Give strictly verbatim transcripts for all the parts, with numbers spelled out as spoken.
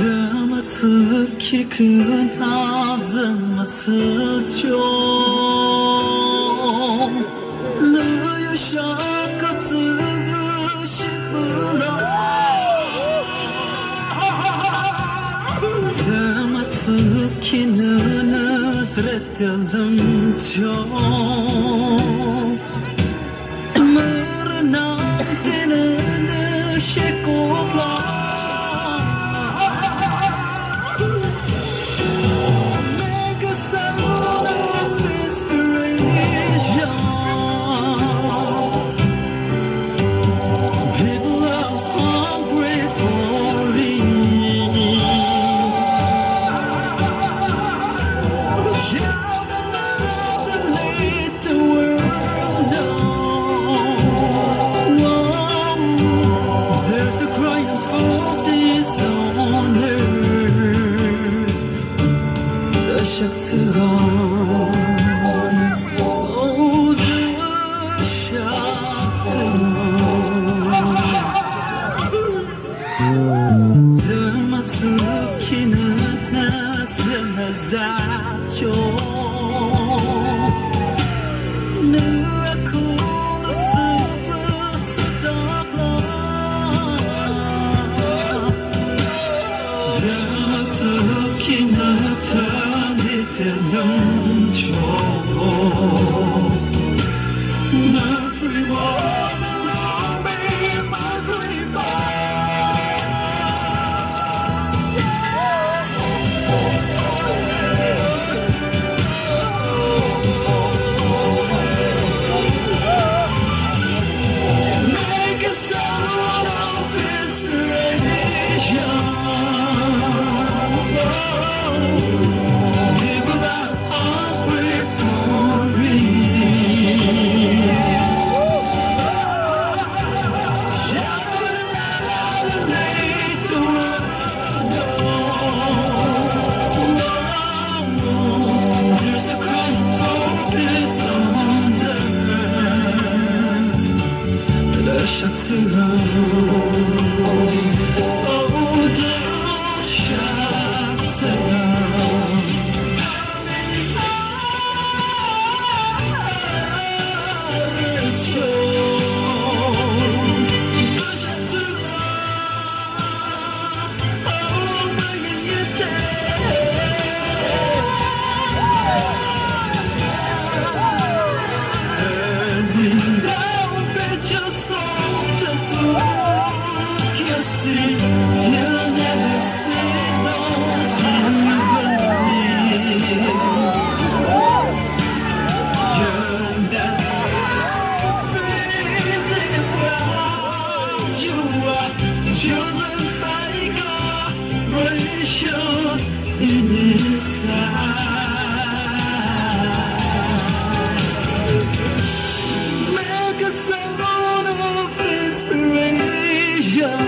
Tümütsü ki künazı mütsü cho. Nü yu shaka tümü shibula. Tümütsü ki nü nüsret yalım cho. People are hungry for it. Shout the love and let the world know. There's a cry for peace on earth. Tüshe tsüga. Oh, tüshe tsüga. Tümütsü ki nü nüsret yalüm cho. Nü akur tsüpü tsütapla. Tümütsü ki nü tani telüm cho. Nü free Chosen by God, gracious in His sight. Make us a sound of inspiration.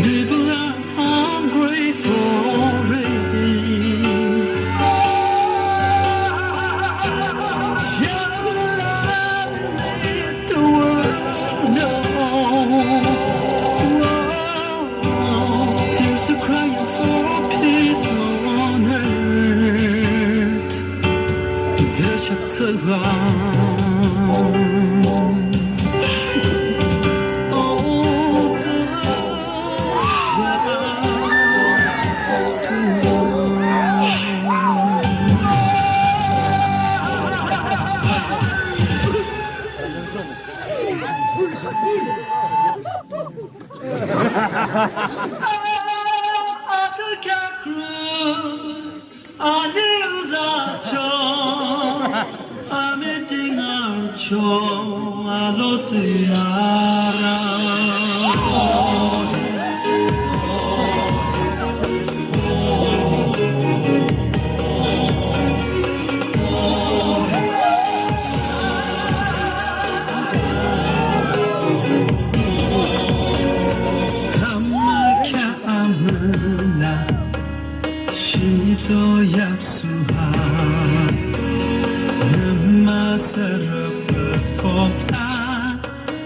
People are hungry for it. Share the love and let the world know. There's a cry out for peace on earth. Tüshe tsüga. Ani uzacho, ami tingacho, alotiara.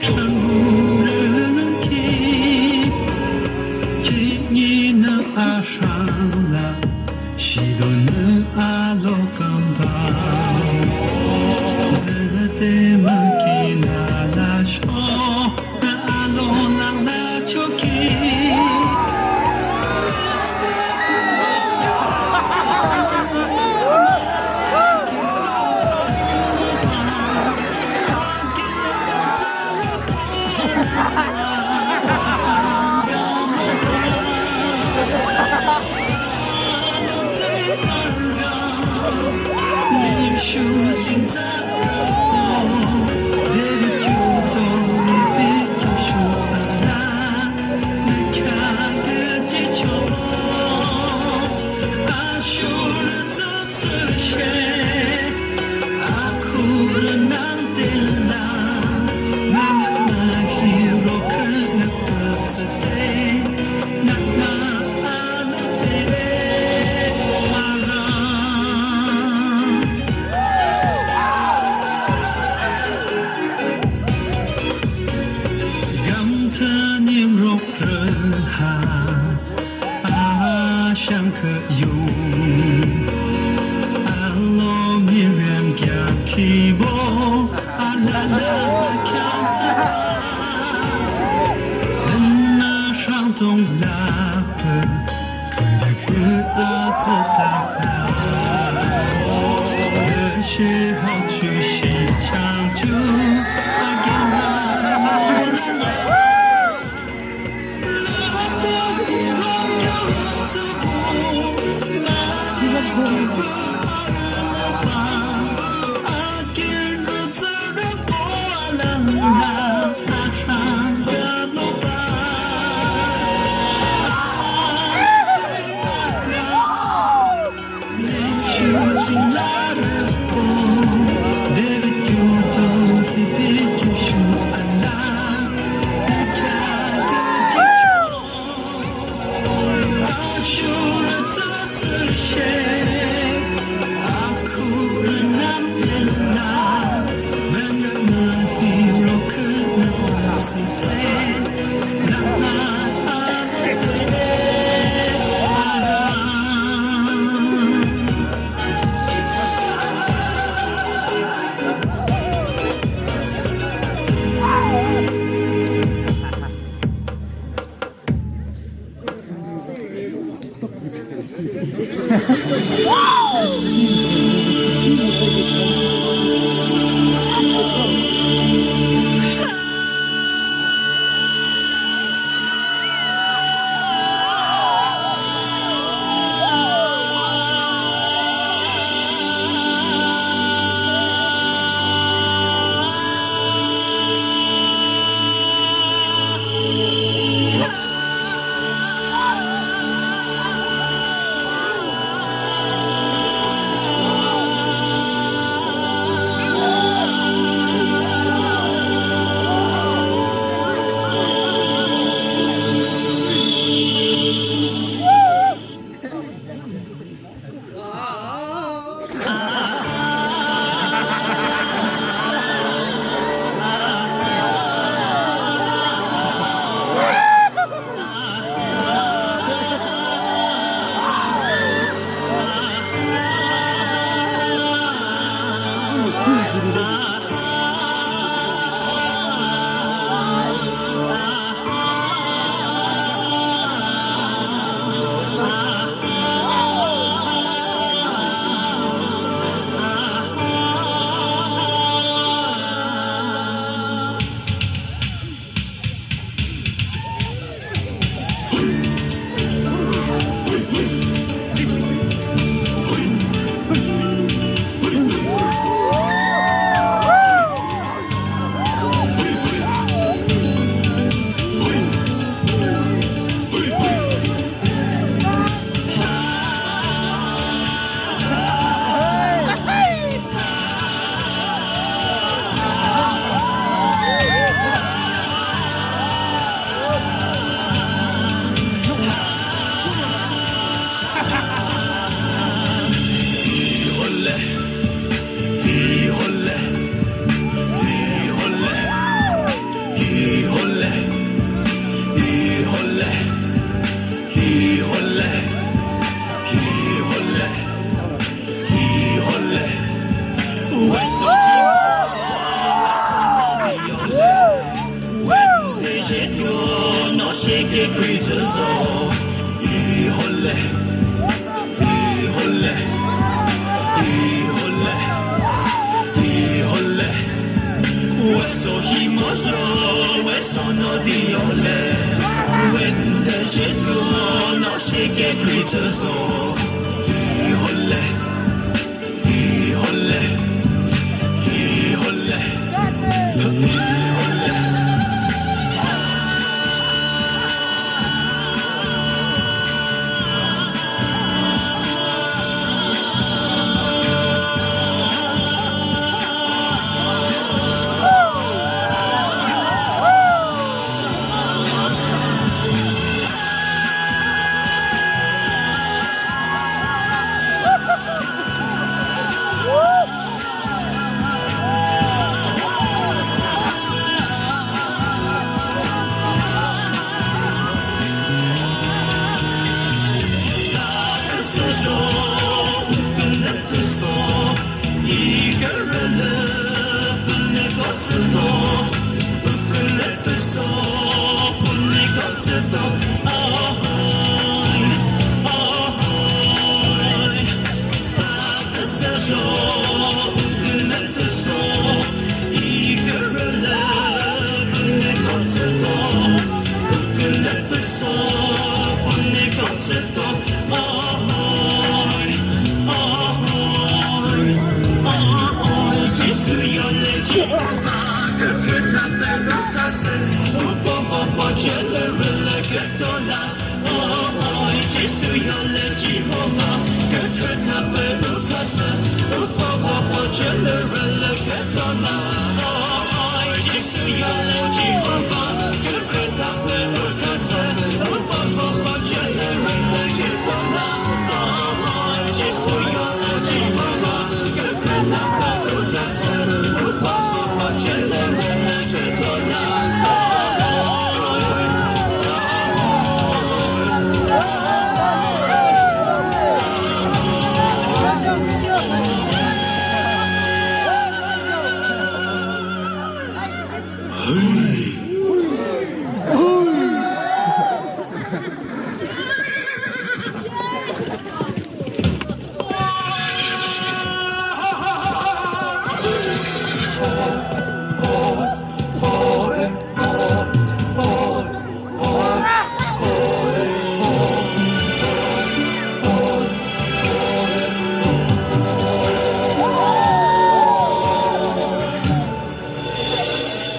Thrünrü ki, khihninü arhang la, shidonü alo kambah, züde mükina lasho, na alo lang lachoki. Gamthsü nimrokrü ha, ashangkü yung, alo miryang kheak kibo, alala kheak thsüa, dünna shangdung lapü, küdükhüh atsüdakla, tüshe haochu shi changchu, akinrü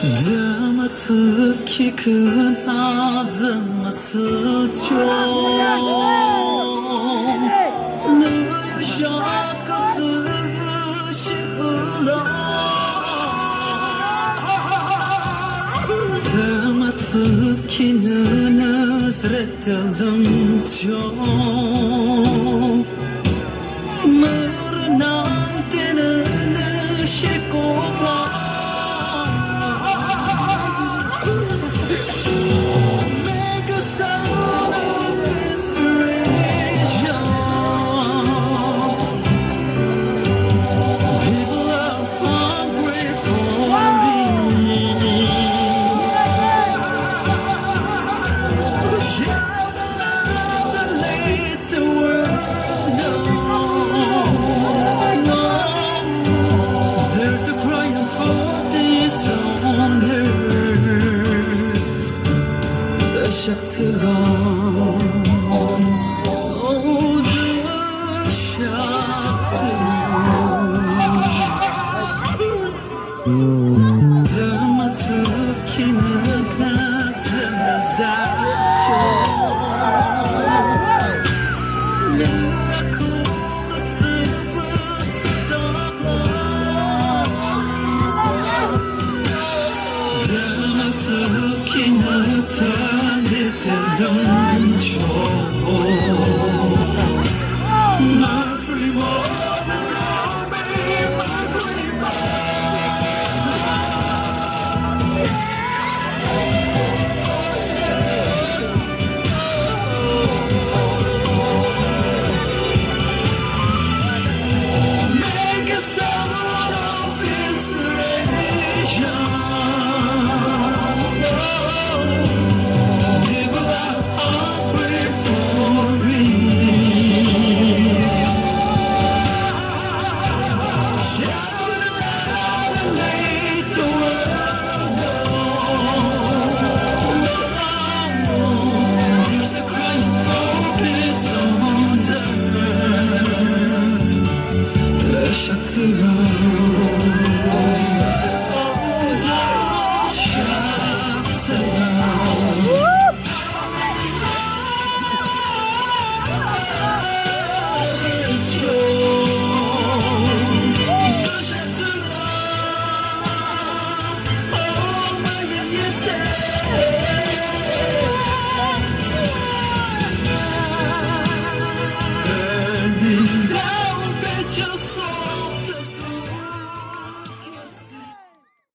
Dzümatsü ki künha dzümatsü cho. Nü shaka tsü shibula. Dzümatsü ki nü nü sret tüzüm cho. Mürnang tenene shekola. Make a sound of inspiration. People are hungry for relief. Shout the light, the world